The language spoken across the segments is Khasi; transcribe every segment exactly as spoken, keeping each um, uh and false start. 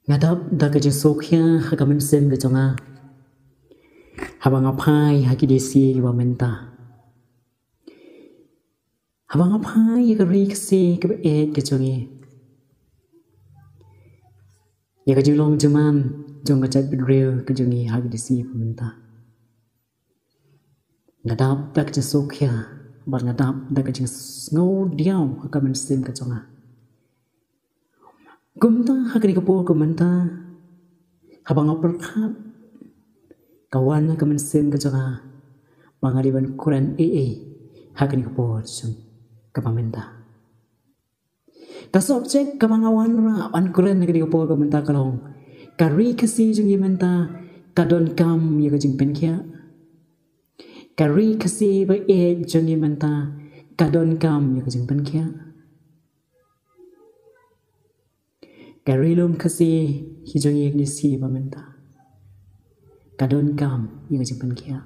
Nga dap da ka jingsngewkhia ha ka mynsiem ka jong nga haba nga phai ha ki dei shi kiba mynta. Haba nga phai ïa ka ri Khasi kaba ïeit ka jong ngi, ïa ka jinglong jingman jong ka jaitbynriew ka jong ngi ha ki dei shi kiba mynta, nga dap da ka jingsngewkhia bad nga dap da ka jingsngewdiaw ha ka mynsiem ka jong nga. Kumta ha kane ka por ka mynta, haba nga pyrkhat, ka wan ha ka mynsiem ka jong nga ba nga dei ban kren ei ei ha kane ka por jong kaba mynta. Ka subject kaba nga wanrah ban kren ha kane ka por ka mynta ka long: ka ri Khasi jong ngi mynta ka donkam ïa ka jingpynkhiah. Ka ri Khasi ba ïeit jong ngi mynta ka donkam ïa ka jingpynkhiah. Ka ri lum Khasi hi jong ngi kine shi ba mynta ka donkam ïa ka jingpynkhiah.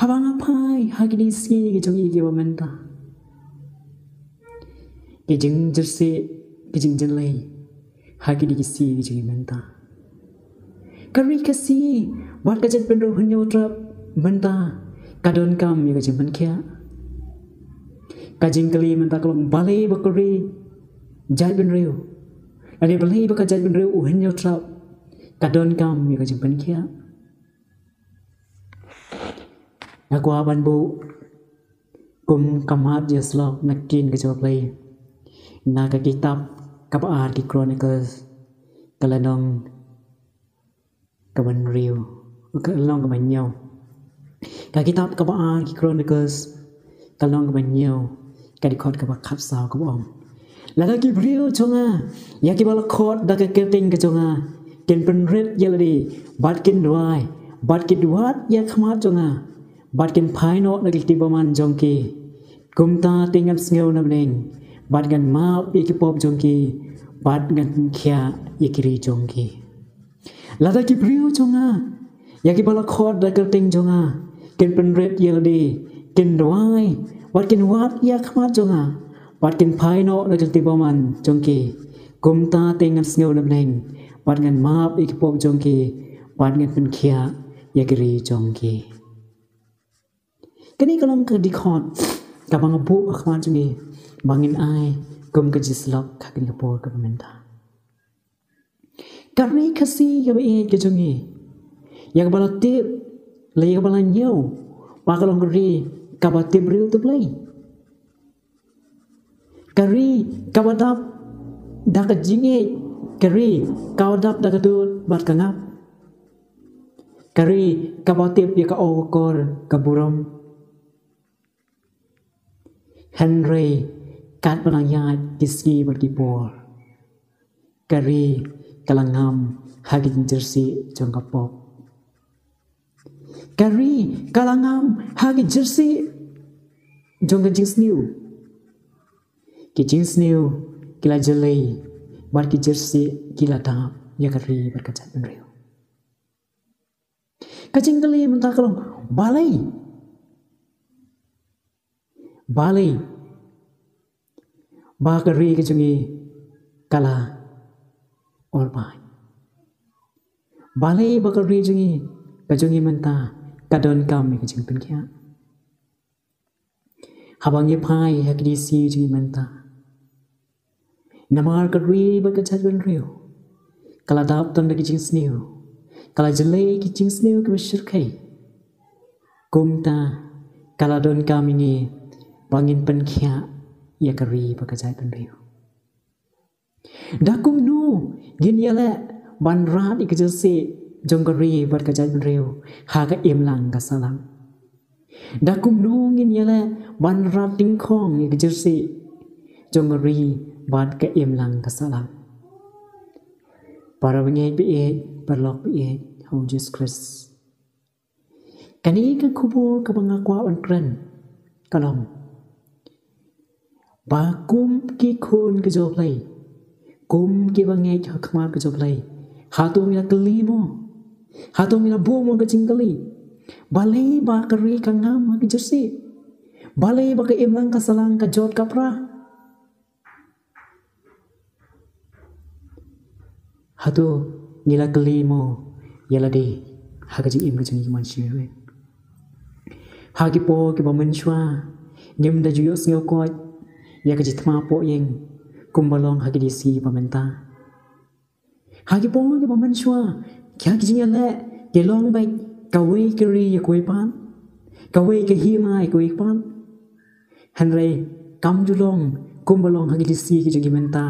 Haba nga phai ha kine shi ki jong ngi kiba mynta, ki jingjyrsieh, ki jingjyllei ha kine shi ki jong ngi mynta, ka ri Khasi bad ka jaitbynriew Hynñiewtrep mynta ka donkam ïa ka jingpynkhiah. Ka jingkylli mynta ka long, balei ba ka ri jaitbynriew, lane balei ba ka jaitbynriew u Hynñiewtrep ka donkam ïa ka jingpynkhiah? Nga kwah ban buh kum ka mat ïa ka slok na ka ktien ka jong U Blei na ka kitab kaba ar ki Chronicles, ka lynnong kaba hynriew, ka lynnong kaba hynñiew. Ka kitab kaba ar ki Chronicles, ka lynnong kaba hynñiew, ka dkhot kaba khatsaw, kaba ong: Lada ki briew jong nga, ïa kiba la khot da ka kyrteng ka jong nga, kin pynrit ïa lade bad kin duwai bad kin wad ïa ka khmat jong nga bad kin phai noh na ka lynti bymman jong ki, kumta te ngan sngew na bneng bad ngan map ïa ki pop jong ki bad ngan pynkhiah ïa ki ri jong ki. Lada ki briew jong nga, ïa kiba la khot da ka kyrteng jong nga, kin pynrit ïa lade, kin duwai bad kin wad ïa ka khmat jong nga bad kin phai noh na ka lynti bymman jong ki, kumta te ngan sngew na bneng bad ngan map ïa ki pop jong ki bad ngan pynkhiah ïa ki ri jong ki. Kane ka long ka dkhot kaba nga buh ha khmat jong ngi ba ngin ai kum ka jingsyllok ha kane ka por kaba mynta. Ka ri Khasi kaba ïeit ka jong ngi, ïa kaba la tip, la ïa kaba la ñiew ba ka long ka ri kaba tip briew tip Blei. Ka ri kaba dap da ka jingïeit, ka ri kaba dap da ka tud bad ka ngap, ka ri kaba tip ïa ka aw ka kor ka burom. Hynrei katba nang ïaid ki sngi bad ki por, ka ri ka la ngam ha ki jingjyrsieh jong ka pop. Ka ri ka la ngam ha ki jyrsieh jong ka jingsniew. Ki jingsniew ki la jyllei bad ki jyrsieh ki la dap ïa ka ri bad ka jaitbynriew. Ka jingkylli mynta ka long, balei? Balei ba ka ri ka jong ngi ka la orbai? Balei ba ka ri jong ngi, ka jong ngi mynta, ka donkam ïa ka jingpynkhiah? Haba ngi phai ha ki dei shi jong ngi mynta, namar ka ri bad ka jaitbynriew ka la dap tang da ki jingsniew, ka la jyllei ki jingsniew kiba shyrkhei, kumta ka la donkam ïa ngi ba ngin pynkhiah ïa ka ri bad ka jaitbynriew. Da kumno ngin ïaleh ban rat ïa ka jyrsieh jong ka ri bad ka jaitbynriew ha ka imlang ka sahlang? Da kumno ngin ïaleh ban rat tyngkhong ïa ka jyrsieh jong ka ri bad ka imlang ka sahlang? Para bangeit ba ïeit, paralok ba ïeit ha U Jisu Khrist, kane ka khubor kaba nga kwah ban kren ka long ba kum ki khun ka jong U Blei, kum kiba ngeit ha khmat ka jong U Blei, hato ngi la kylli mo? Hato ngi la buh mo ka jingkylli, balei ba ka ri ka ngam ha ka jyrsieh? Balei ba ka imlang ka sahlang ka jot ka pra? Hato ngi la kylli mo ïa lade ha ka jingim ka jong ngi ki mon shi riewrem? Ha ki por kiba mynshuwa ngim da ju ïohsngew koit ïa ka jingthma poh ïing kumba long ha ki dei shi ba mynta. Ha ki por kiba mynshuwa ki ha ki jingïaleh ki long beit kawei ka ri ïa kawei pat, kawei ka hima ïa kawei pat. Hynrei kam ju long kumba long ha ki dei shi ki jong ngi mynta,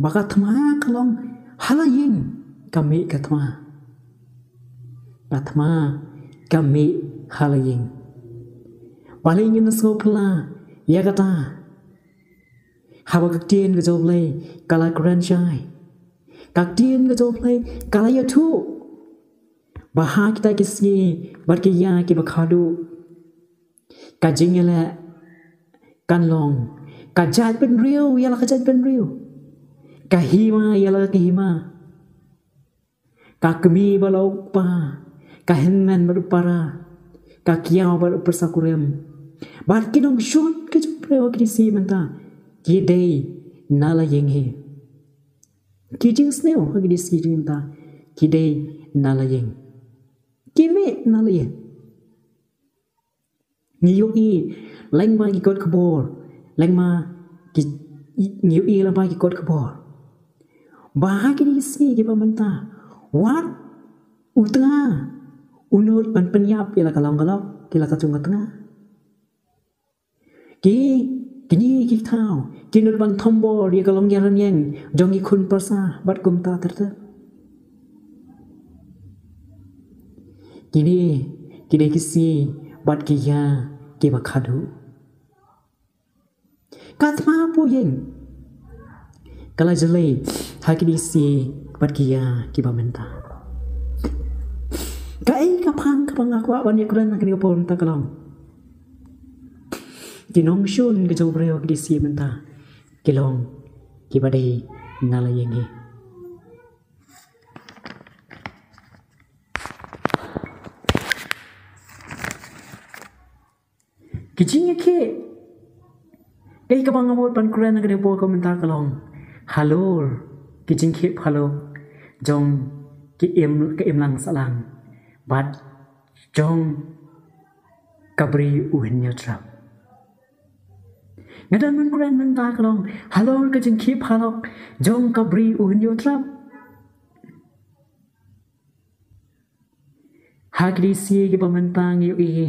ba ka thma ka long ha la ïing ka mih ka thma. Ka thma ka mih ha la ïing. Balei ngin sngewphylla ïa kata? Haba ka ktien ka jong U Blei ka la kren shai, ka ktien ka jong U Blei ka la ïathuh ba ha kita ki sngi bad ki ïa kiba khadduh, ka jingïaleh kan long, ka jaitbynriew ïa la ka jaitbynriew, ka hima ïa la ka hima, ka kmie bad la u kpa, ka hynmen bad u para, ka kiaw bad u pyrsa kurim, bad ki nongshun ki jong U Blei ha ki dei shi mynta ki dei na la ïing hi. Ki jingsniew ha ki dei shi mynta ki dei na la ïing, ki mih na la ïing. Ngi ïohi lyngba ki kot khubor, lyngba ki, ngi ïohi lyngba ki kot khubor ba ha ki dei shi kiba mynta wat u tnga u nud ban pynïap ïa la ka long ka lok, ïa la ka jong ka tnga. Ki, kine ki thaw ki nud ban thombor ïa ka long ïa rynïeng jong ki khun pyrsa bad kumta ter ter. Kine ki dei ki shi bad ki ïa kiba khadduh. Ka thma poh ïing ka la jlei ha ki dei shi bad ki ïa kiba mynta. Kaei ka phang kaba nga kwah ban ïakren ha kane ka por mynta ka long, ki nongshun ki jong U Blei ha ki dei shi mynta ki long kiba dei na la ïing hi. Ki jingïakhih, kaei kaba nga mut ban kren ha kane ka por mynta ka long halor ki jingkhih phalok jong ki im, ka imlang sahlang bad jong ka Bri U Hynñiewtrep. Nga dang ban kren mynta ka long halor ka jingkhih phalok jong ka Bri U Hynñiewtrep. Ha ki dei shi kiba mynta ngi ïohi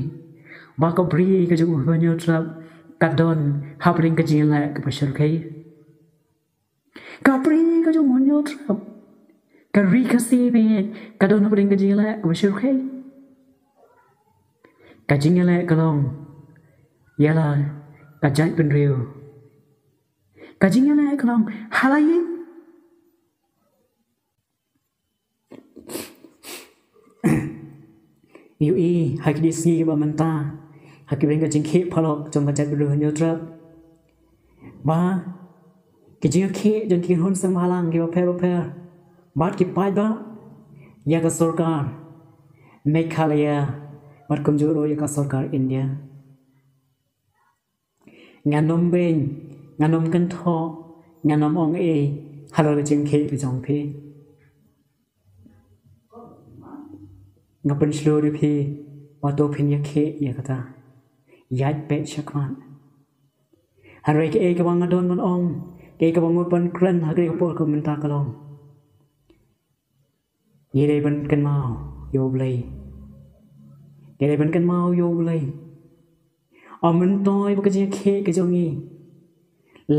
ba ka Bri ka jong U Hynñiewtrep ka don hapdeng ka jingïaleh kaba shyrkhei. Ka Bri ka jong U Hynñiewtrep, ka Ri Khasi ba ka don hapdeng ka jingïaleh kaba shyrkhei. Ka jingïaleh ka long ïa la ka jaitbynriew. Ka jingïaleh ka long ha la ïing. Ïohi ha ki dei shi kiba mynta ha ki bynta ka jingkhih phalok jong ka jaitbynriew Hynñiewtrep ba ki jingïakhih jong ki khun seng bhalang kiba pher ba pher bad ki paidbah ïa ka sorkar Meghalaya bad kumjuh ruh ïa ka sorkar India. Ngan ym beiñ, ngan ym kynthoh, ngan ym ong ei halor ka jingkhih ka jong phi. Nga pynshlur ïa phi ba to phin ïakhih ïa kata. Ïaid beit shakhmat. Hynrei kaei kaba nga don ban ong, kaei kaba nga mut ban kren ha kane ka por ka mynta ka long, ngi dei ban kynmaw ïa U Blei. Ngi dei ban kynmaw ïa U Blei. Ym myntoi ba ka jingïakhih ka jong ngi,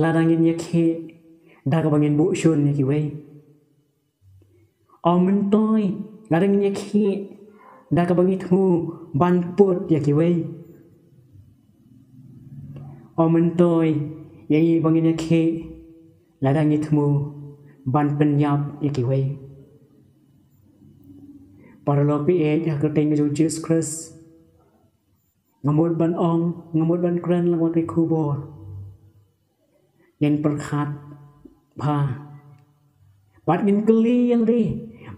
lada ngin ïakhih da kaba ngin buh shun ïa kiwei. Ym myntoi lada ngin ïakhih da kaba ngi thmu ban put ïa kiwei. Ym myntoi ïa ngi ba ngin ïakhih lada ngi thmu ban pynïap ïa kiwei. Paralok phi ïeit ha ka kyrteng ka jong U Jisu Khrist, nga mut ban ong, nga mut ban kren lang wat ka khubor. Ngin pyrkhat bha bad ngin kylli ïa lade,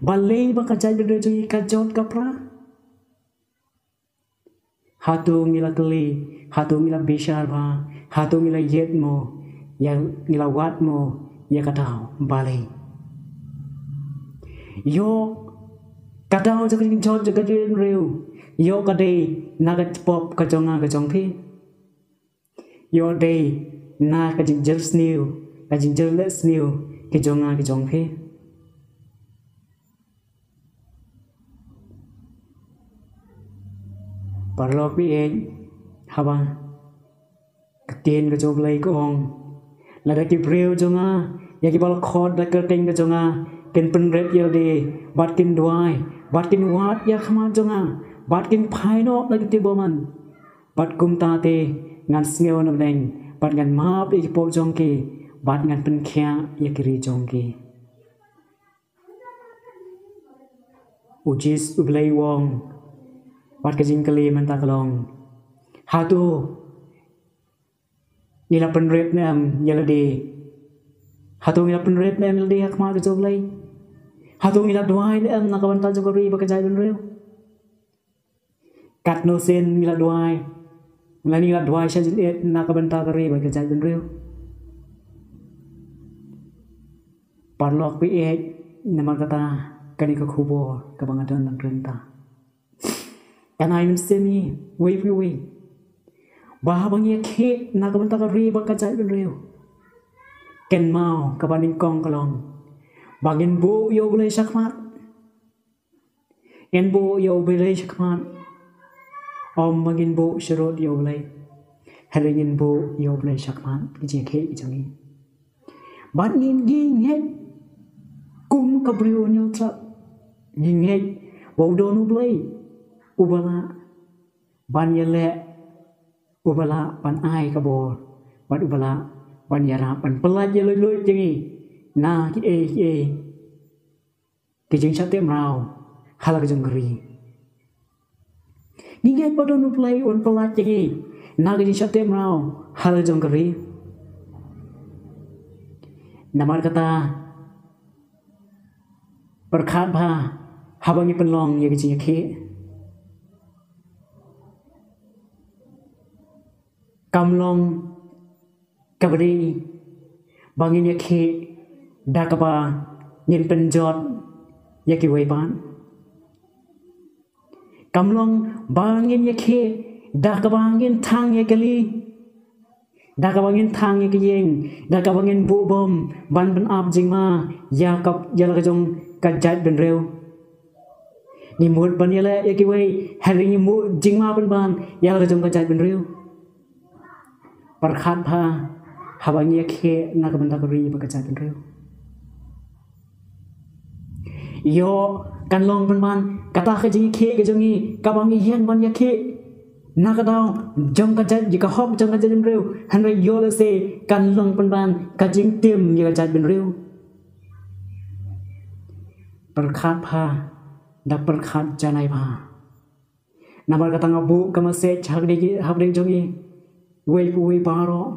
balei ba ka jaitbynriew jong ngi ka jot ka pra? Hato ngi la kylli, hato ngi la bishar bha, hato ngi la ïeit mo, ïa ngi la wad mo ïa ka daw, balei? Ïoh ka daw jong ka jingjot jong ka jaitbynriew, ïoh ka dei na ka pop ka jong nga ka jong phi. Ïoh dei na ka jingjylliew, ka jingjylliew ki jong nga ki jong phi. Paralok baieit, haba ka ktien ka jong U Blei ka ong, lada ki briew jong nga, ïa kiba la khot da ka kyrteng ka jong nga, kin pynrit ïa lade, bad kin duwai, bad kin wad ïa ka khmat jong nga, bad kin phai noh na ki tnat bymman, bad kumta te ngan sngew na bneng, bad ngan map ïa ki pop jong ki, bad ngan pynkhiah ïa ki ri jong ki. U Jisu U Blei u ong, bad ka jingkylli mynta ka long, hato ngi la pynrit ne em ïa lade? Hato ngi la pynrit ne em ïa lade ha khmat ka jong U Blei? Hato ngi la duwai ne em na ka bynta jong ka ri bad ka jaitbynriew? Katno sien ngi la duwai, lane ngi la duwai sha jingïeit na ka bynta ka ri bad ka jaitbynriew? Paralok baieit, namar kata kane ka khubor kaba nga don ban kren mynta kan ai mynsiem ïa uwei pa uwei, ba haba ngi ïakhih na ka bynta ka ri bad ka jaitbynriew, kynmaw kaba nyngkong ka long ba ngin buh ïa U Blei shakhmat. Ngin buh ïa U Blei shakhmat. Ym ba ngin buh sharud ïa U Blei, hynrei ngin buh ïa U Blei shakhmat ki jingïakhih ki jong ngi. Bad ngi, ngi ngeit kum ka briew ñiewtrep, ngi ngeit ba u don U Blei uba lah ban ïaleh, uba lah ban ai ka bor, bad uba lah ban ïarap ban pyllait ïa luid luid jong ngi na kiei kiei ki jingshah teh mraw ha la ka jong ka ri. Ngi ngeit ba don U Blei un pyllait ïa ngi na ki jingshah teh mraw ha la ka jong ka ri. Namar kata, pyrkhat bha haba ngi pynlong ïa ki jingïakhih. Kam long kaba dei ba ngin ïakhih da kaba ngin pynjot ïa kiwei pat. Kam long ba ngin ïakhih da kaba ngin thang ïa ka kali, da kaba ngin thang ïa ka ïing, da kaba ngin buh bom ban pynap jingma ïa ka, ïa la ka jong ka jaitbynriew. Ngi mut ban ïaleh ïa kiwei, hynrei ngi mut jingma pynban ïa la ka jong ka jaitbynriew. Pyrkhat bha haba ngi ïakhih na ka bynta ka ri bad ka jaitbynriew. Ïoh kan long pynban kata ka jingïakhih ka jong ngi kaba ngi ïeng ban ïakhih na ka daw jong ka jait, ka hok jong ka jaitbynriew, hynrei ïoh lehse kan long pynban ka jingtim ïa ka jaitbynriew. Pyrkhat bha, da pyrkhat janai bha. Namar kata nga buh ka message ha kane, ha kane jong ngi, uwei pa uwei baroh.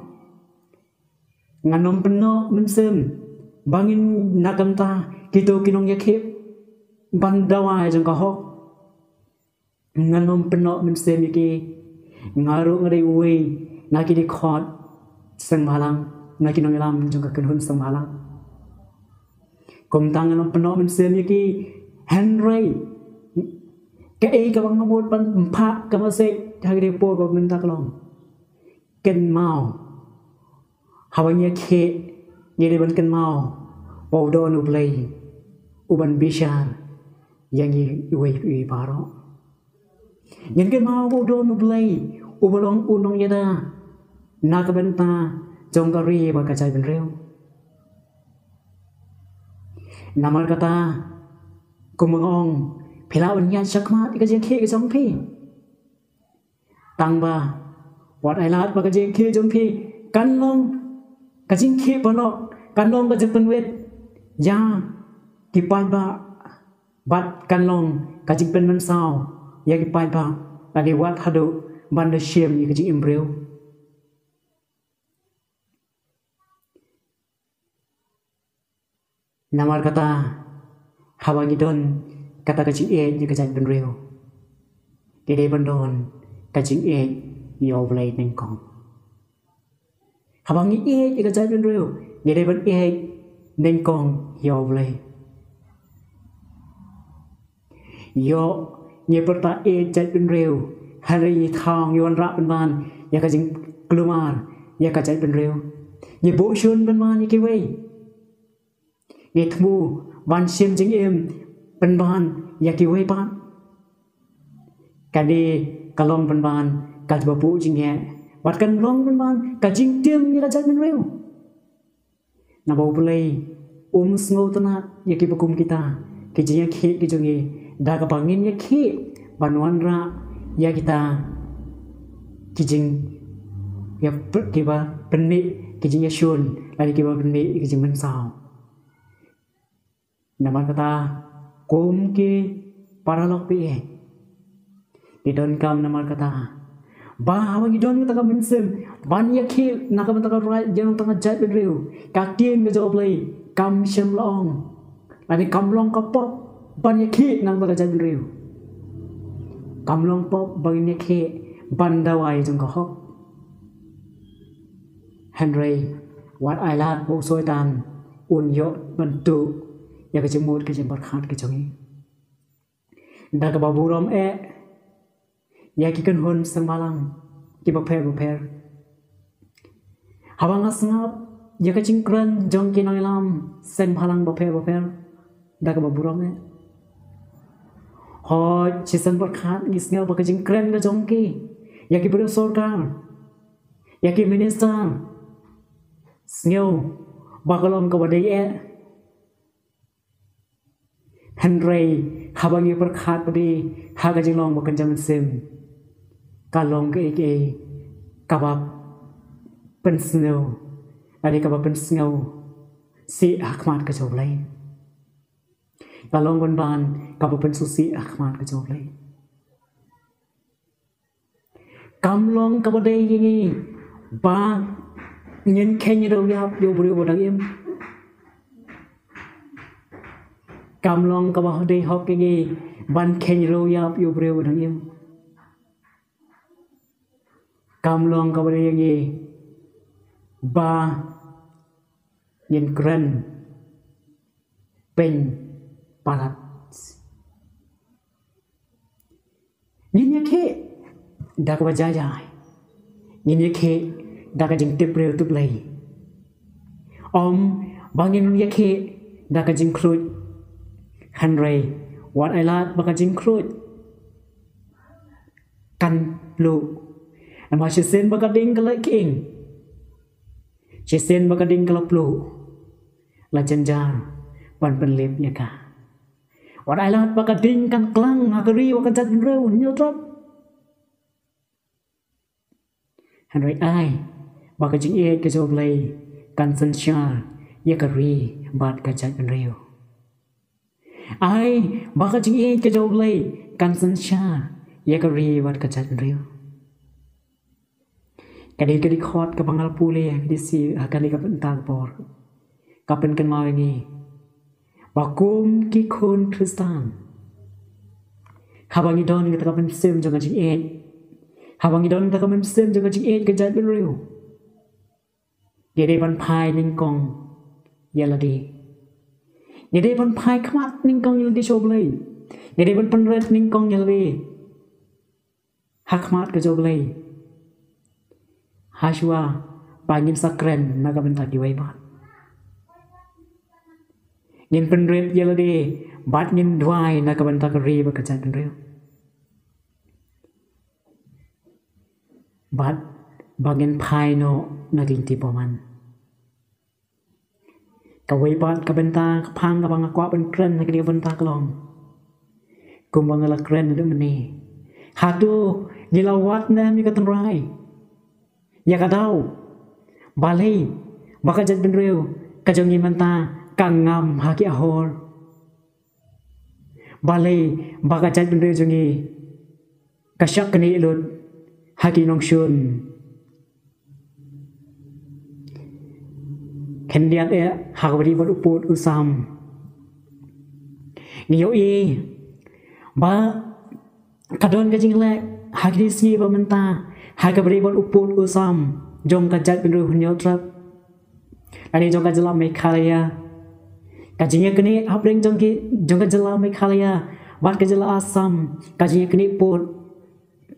Ngan ym pynnoh mynsiem ba ngin, na ka bynta kito ki nongïakhih ban dawa jong ka hok. Ngan ym pynnoh mynsiem ïa ki. Nga ruh nga dei uwei na ki dkhot seng bhalang, na ki nongïalam jong ka kynhun seng bhalang. Kumta ngan ym pynnoh mynsiem ïa ki, hynrei kaei kaba nga mut ban phah ka message ha kane ka por kaba mynta ka long, kynmaw, haba ngi ïakhih, ngi dei ban kynmaw ba u don U Blei uban bishar ïa ngi uwei pa uwei baroh. Ngin kynmaw ba u don U Blei uba long u nongïada na ka bynta jong ka ri bad ka jaitbynriew. Namar kata, kumba nga ong, phi lah ban ïaid shakhmat ïa ka jingïakhih ka jong phi. Tangba wat ai lad ba ka jingïakhih jong phi kan long ka jingïakhih paralok, kan long ka jingpynwit ïa ki paidbah, bad kan long ka jingpynmynsaw ïa ki paidbah, lane wat haduh ban da shim ïa ka jingim briew. Namar kata, haba ngi don kata ka jingïeit ïa ka jaitbynriew, ngi dei ban don ka jingïeit ïa U Blei nyngkong. Haba ngi ïeit ïa ka jaitbynriew, ngi dei ban ïeit nyngkong ïa U Blei. Ïoh ngi pyrta ïeit jaitbynriew, hynrei ngi thaw ngi wanrah pynban ïa ka jingkulmar ïa ka jaitbynriew. Ngi buh shun pynban ïa kiwei. Ngi thmu ban shim jingim pynban ïa kiwei pat. Kane ka long pynban ka jingbuh jingeh bad kan long pynban ka jingtim ïa ka jaitbynriew. Naba U Blei um sngewtynnad ïa kiba kum kita ki jingïakhih ki jong ngi, da kaba ngin ïakhih ban wanrah ïa kita ki jing, ïa py-, kiba pynmih ki jingïashun lane kiba pynmih ki jingmynsaw. Namar kata, kum ki paralok ba ïeit, ngi donkam namar kata ba haba ngi don kata ka mynsiem ban ïakhih na ka bynta ka rai jong kata ka jaitbynriew, ka ktien ka jong U Blei kam shym la ong lane kam long ka pop ban ïakhih na ka bynta ka jaitbynriew. Kam long pop ban ïakhih ban dawa ïa jong ka hok. Hynrei wat ai lad ba u Soitan un ïoh ban tuh ïa ka jingmut ka jingpyrkhat ka jong ngi. Da kaba burom eh ïa ki kynhun seng bhalang kiba pher bapher. Haba nga sngap ïa ka jingkren jong ki nongïalam seng bhalang bapher bapher, da kaba burom eh. Hooid, shisien pyrkhat ngi sngew ba ka jingkren ka jong ki ïa ki briew sorkar, ïa ki minister, sngew ba ka long kaba dei eh. Hynrei haba ngi pyrkhat pat de ha ka jinglong ba kynja mynsiem, ka long kaei kaei kaba pynsngew, lane kaba pynsngewsih ha khmat ka jong U Blei. Ka long pynban kaba pynsngewsih ha khmat ka jong U Blei. Kam long kaba dei ïa ngi ba ngin kheiñ riewïap ïa u briew ba dang im. Kam long kaba dei hok ïa ngi ban kheiñ riewïap ïa u briew ba dang im. Kam long kaba dei ïa ngi ba ngin kren pynpalat. Ngin ïakhih da kaba jai jai. Ngin ïakhih da ka jingtip briew tip Blei. Ym ba ngin ïakhih da ka jingkhluit. Hynrei wat ai lad ba ka jingkhluit kan pluh. Namar shisien ba ka ding ka la khing, shisien ba ka ding ka la pluh, la jynjar ban pynlip ïa ka. Wat ai lad ba ka ding kan klang ha ka ri bad ka jaitbynriew hynñiewtrep. Hynrei ai ba ka jingïeit ka jong U Blei kan synshar ïa ka ri bad ka jaitbynriew. Ai ba ka jingïeit ka jong U Blei kan synshar ïa ka ri bad ka jaitbynriew. Kane ka dei ka dkhot kaba nga la pule ha kane ka por, ka pynkynmaw ïa ngi ba kum ki khun Khristan, haba ngi don kata ka mynsiem jong ka jingïeit, haba ngi don kata ka mynsiem jong ka jingïeit ka jaitbynriew, ngi dei ban phai nyngkong ïa lade. Ngi dei ban phai khmat nyngkong ïa lade sha U Blei. Ngi dei ban pynrit nyngkong ïa lade ha khmat ka jong U Blei, hashwa ba ngin sa kren na ka bynta kiwei pat. Ngin pynrit ïa lade bad ngin duwai na ka bynta ka ri bad ka jaitbynriew. Bad ba ngin phai noh na ka lynti bymman. Kawei pat ka bynta ka phang kaba nga kwah ban kren ha kane ka bynta ka long, kumba nga la kren naduh mynne, hato ngi la wad ne em ïa ka tynrai, ïa ka daw? Balei ba ka jaitbynriew ka jong ngi mynta ka ngam ha ki ahor? Balei ba ka jaitbynriew jong ngi ka shah knieh lut ha ki nongshun? Khyndiat eh ha kaba ïadei bad u pud u sam, ngi ïohi ba ka don ka jingleh ha kine ki sngi ba mynta ha kaba ïadei bad u pud u sam jong ka jaitbynriew Hynñiewtrep lane jong ka jylla Meghalaya. Ka jingïaknieh hapdeng jong ki, jong ka jylla Meghalaya Bad ka jylla Assam, ka jingïaknieh pud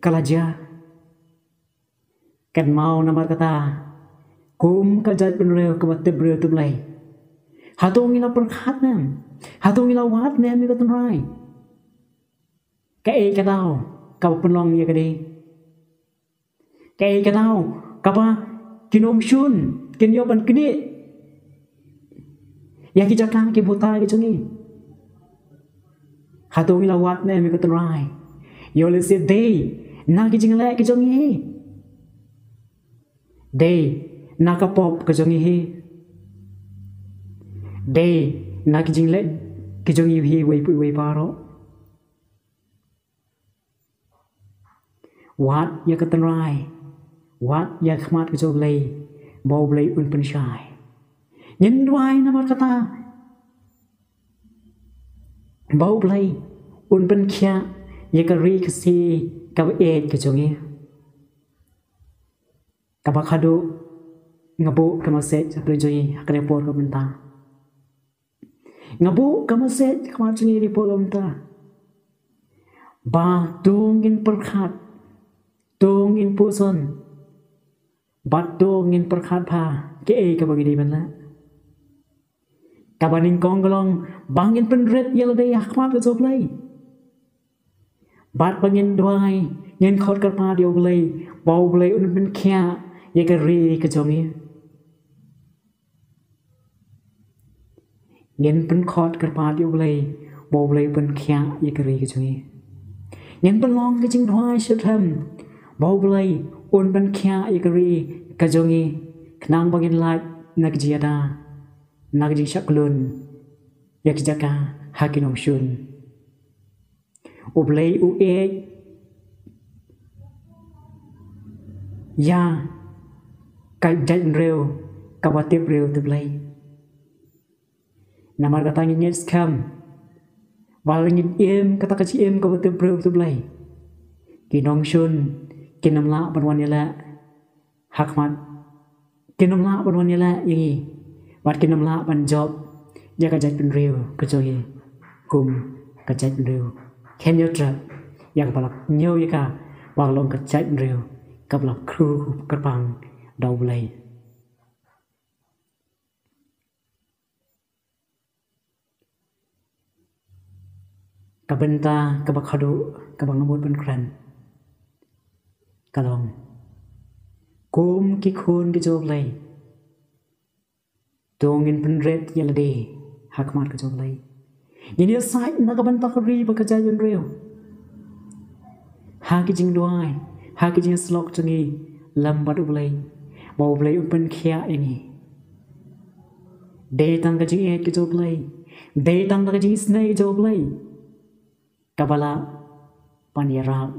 ka la jia. Kynmaw namar kata, kum ka jaitbynriew kaba tip briew tip Blei, hato ngi la pyrkhat ne em? Hato ngi la wad ne em ïa ka tynrai? Kaei ka daw kaba pynlong ïa kane? Kaei ka daw kaba ki nongshun kin ïoh ban knieh ïa ki jaka ki batai ki jong ngi? Hato ngi la wad ne em ïa ka tynrai? Ïoh lehse dei na ki jingleh ki jong ngi hi. Dei na ka pop ka jong ngi hi. Dei na ki jingleh ki jong ngi hi, wei pa wei baroh. Wad ïa ka tynrai, wad ïa ka khmat ka jong U Blei, ba U Blei un pynshai. Ngin duwai namar kata, ba U Blei un pynkhiah ïa ka ri Khasi kaba ïeit ka jong ngi. Kaba khadduh, nga buh ka message ha pdeng jong ngi ha kane ka por kaba mynta. Nga buh ka message ha khmat jong ngi ha kane ka por kaba mynta, ba to ngin pyrkhat, to ngin pyrshang, bad to ngin pyrkhat bha kaei kaba ngi dei ban leh. Kaba nyngkong ka long ba ngin pynrit ïa lade ha khmat ka jong U Blei. Bad ba ngin duwai, ngin khot kyrpad ïa U Blei, ba U Blei un pynkhiah ïa ka ri ka jong ngi. Ngin pynkhot kyrpad ïa U Blei, ba U Blei pynkhiah ïa ka ri ka jong ngi. Ngin pynlong ka jingduwai shitrhem, ba U Blei un pynkhiah ïa ka ri ka jong ngi, khnang ba ngin lait na ka jingïada, na ka jingshah khlun ïa ki jaka ha ki nongshun. U Blei u ïeit ïa ka jaitbynriew kaba tip briew tip Blei. Namar kata ngin ngeit skhem, ba lada ngin im kata ka jingim kaba tip briew tip Blei, ki nongshun kin ym lah ban wan ïaleh ha khmat, kin ym lah ban wan ïaleh ïa ngi, bad kin ym lah ban jop ïa ka jaitbynriew ka jong ngi kum ka jaitbynriew Khynñiewtrep, ïa kaba la ñiew ïa ka ba ka long ka jaitbynriew kaba la kyrkhu kyrpang da U Blei. Ka bynta kaba khadduh kaba nga mut ban kren ka long, kum ki khun ki jong U Blei, to ngin pynrit ïa lade ha khmat ka jong U Blei. Ngin ïasaid na ka bynta ka ri bad ka jaitbynriew, ha ki jingduwai, ha ki jingïasyllok jong ngi lem bad U Blei, ba U Blei un pynkhiah ïa ngi. Dei tang ka jingïeit ka jong U Blei, dei tang ka jingisynei ka jong U Blei, kaba lah ban ïarap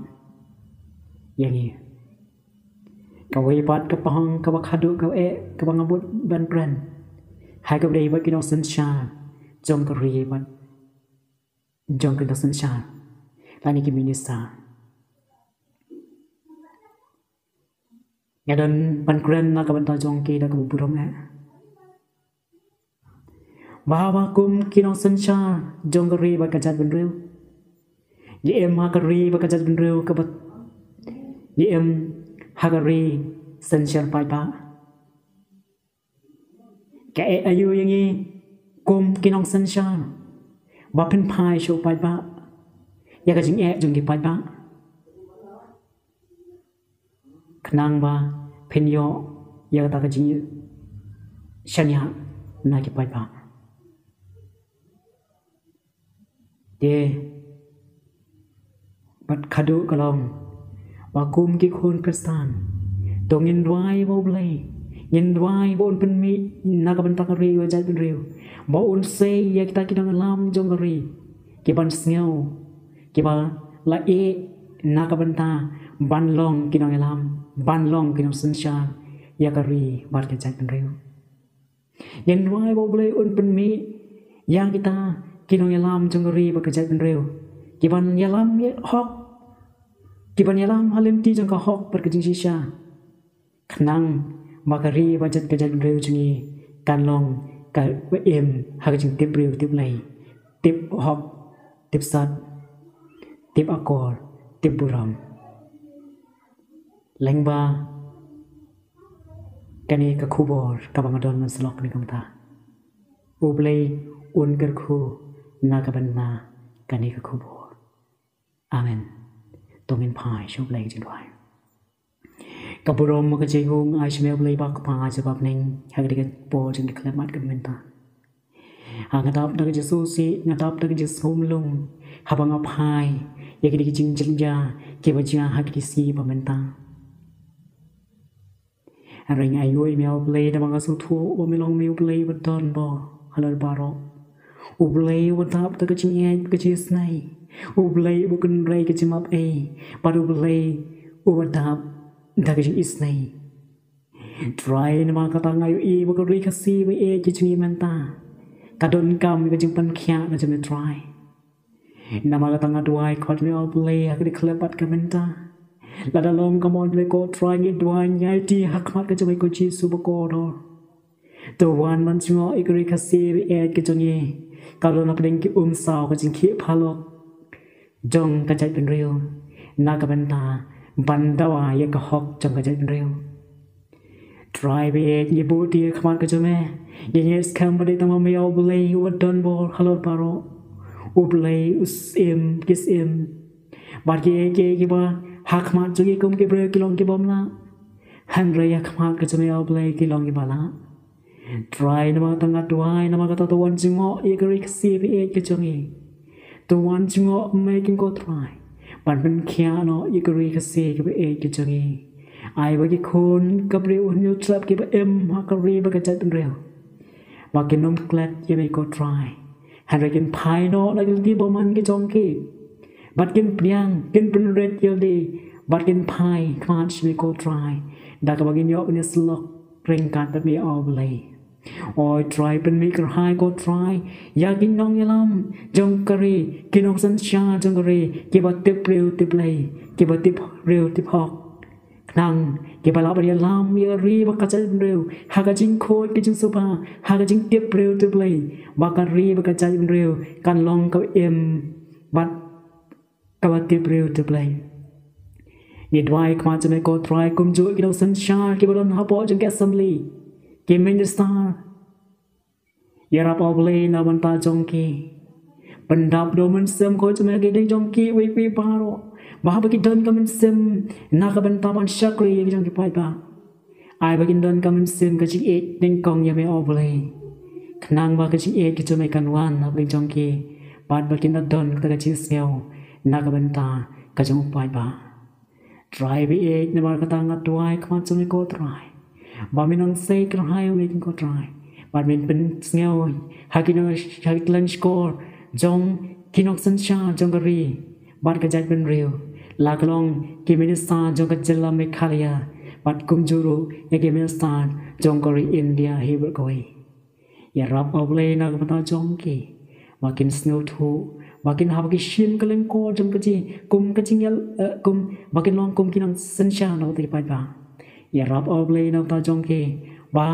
ïa ngi. Kawei pat ka pahong kaba khadduh, kaba eh, kaba nga mut ban kren, ha kaba ïadei bad ki nongsynshar jong ka ri bad jong ki nongsynshar lane ki minister. Nga don ban kren na ka bynta jong ki da kaba burom eh, ba haba kum ki nongsynshar jong ka ri bad ka jaitbynriew, ngi im ha ka ri bad ka jaitbynriew kaba, ngi im ha ka ri synshar paidbah, ka eh aïu ïa ngi kum ki nongsynshar ba phin phai sha u paidbah ïa ka jingeh jong ki paidbah, khnang ba phin ïoh ïa kata ka jingshaniah na ki paidbah? Te bad khadduh ka long ba kum ki khun Khristan, to ngin duwai ba U Blei, ngin duwai ba un pynmih na ka bynta ka ri bad ka jaitbynriew, ba un sei ïa kita ki nongïalam jong ka ri kiban sngew, kiba la ïeh na ka bynta ban long ki nongïalam, ban long ki nongsynshar ïa ka ri bad ka jaitbynriew. Ngin duwai ba U Blei un pynmih ïa kita ki nongïalam jong ka ri bad ka jaitbynriew, kiban ïalam ïa hok, kiban ïalam ha lynti jong ka hok bad ka jingshisha, khnang ba ka ri bad ka jaitbynriew jong ngi kan long kaba im ha ka jingtip briew tip Blei, tip hok, tip sat, tip akor, tip burom. Lyngba kane ka khubor kaba nga don mynsyllok kane kumta. U Blei un kyrkhu na ka bynta kane ka khubor. Amen. To ngin phai sha U Blei ka jingduwai. Ka burom ka jingkyrkhu ai sha me U Blei ba ka Kpa jong ka bneng, ha kane ka por jong ka khyllipmat ka mynta. Ha nga dap da ka jingsngewsih, nga dap da ka jingsngewlung haba nga phai ïa kine ki jingjia kiba jia ha kine ki sngi ba mynta. Hynrei nga ainguh ïa me U Blei namar nga sngewthuh ba me long me U Blei uba don bor halor baroh. U Blei uba dap da ka jingïeit, ka jingisnei. U Blei uba kynrei ka jingmap ei. Bad U Blei uba dap da ka jingisnei. Trai, namar kata nga ïohi ba ka ri Khasi ba ïeit ka jong ngi mynta ka donkam ïa ka jingpynkhiah ka jong me Trai. Namar kata nga duwai khot me U Blei ha kane ka khyllipmat ka mynta. Lada long ka mon me ko Trai ngi duwai ngi aiti ha khmat ka jong me ko Jisu ba kordor. To wan ban jngoh ïa ka ri Khasi ba ïeit ka jong ngi. Ka don hapdeng ki umsaw ka jingkhih phalok jong ka jaitbynriew na ka bynta ban dawa ïa ka hok jong ka jaitbynriew. Trai ba ïeit ngi buh ïa ka khmat ka jong me. Ngi ngeit skhem ba dei tang ma me U Blei uba don bor halor baroh. U Blei u Syiem ki syiem. Bad kiei kiei kiba ha khmat jong ngi kum ki briew ki long ki bym lah. Hynrei ha khmat ka jong me U Blei ki long kiba lah. Trai namar kata nga duwai namar kata to wan jngoh ïa ka ri Khasi ba ïeit ka jong ngi. To wan jngoh me kin ko Trai ban pynkhiah noh ïa ka ri Khasi kaba ïeit ka jong ngi. Ai ba ki khun ka briew u hynñiew tlep kiba im ha ka ri bad ka jaitbynriew ba kin ym klet ïa me ko Trai. Hynrei kin phai noh na ki lynti bymman ki jong ki. Bad kin pdiang, kin pynrit ïa lade. Bad kin phai khmat sha me ko Trai da kaba kin ïoh ban ïasyllok ryngkat bad me U Blei. Oi Trai pynmih kyrhai ko Trai ïa ki nongïalam jong ka ri, ki nongsynshar jong ka ri, kiba tip briew tip Blei, kiba tip briew tip hok. Khnang kiba lah ban ïalam ïa ka ri bad ka jaitbynriew ha ka jingkhuid ka jingsuba, ha ka jingtip briew tip Blei, ba ka ri bad ka jaitbynriew kan long kaba im bad kaba tip briew tip Blei. Ngi duwai khmat jong me ko Trai kumjuh ki nongsynshar kiba don hapoh jong ka Assembly, ki minister. Ïarap U Blei na bynta jong ki. Pyndap da u Mynsiem ko jong me ha ki dieng jong ki, uwei uwei baroh, ba haba ki don ka mynsiem na ka bynta ban shakri ïa ki jong ki paidbah. Ai ba kin don ka mynsiem ka jingïeit nyngkong ïa me U Blei. Khnang ba ka jingïeit ka jong me kan wan ha pdeng jong ki. Bad ba kin da don kata ka jingsngew na ka bynta ka jong u paidbah. Trai ba ïeit namar kata nga duwai khmat jong me ko Trai. Ba men nang sei kyrhai ïa me ko Trai. Bad men pynsngew ha ki nong, ha ki tlang shkor jong ki nongsynshar jong ka ri bad ka jaitbynriew. La ka long ki minister jong ka jylla Meghalaya bad kumjuh ruh ïa ki minister jong ka ri India hi baroh kawei. Ïarap U Blei na ka bynta jong ki. Ba kin sngewthuh, ba kin hap ki shim ka lyngkor jong ka jing, kum ka jingïal, eh, kum, ba kin long kum ki nongsynshar na ka bynta ki paidbah. Ïarap U Blei na ka bynta jong ki. Ba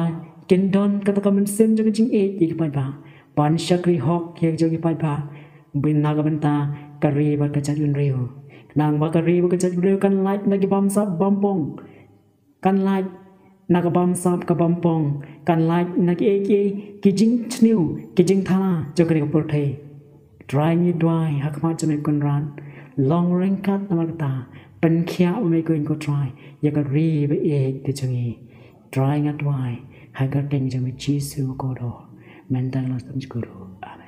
kin don kata ka mynsiem jong ka jingïeit ïa ki paidbah. Ban shakri hok ïa ki jong ki paidbah. Bad na ka bynta ka ri bad ka jaitbynriew. Khnang ba ka ri bad ka jaitbynriew kan lait na ki bamsap bampong. Kan lait na ka bamsap ka bampong, kan lait na kiei kiei ki jingtñiew, ki jingthala jong kane ka pyrthei. Trai ngi duwai ha khmat jong me Kynrad, long ryngkat namar kata, pynkhiah ma me ko Trai ïa ka ri ba ïeit ka jong ngi. Trai nga duwai ha ka kyrteng jong me Jisu ko do, mynta la sdang jingkyrkhu. Amen.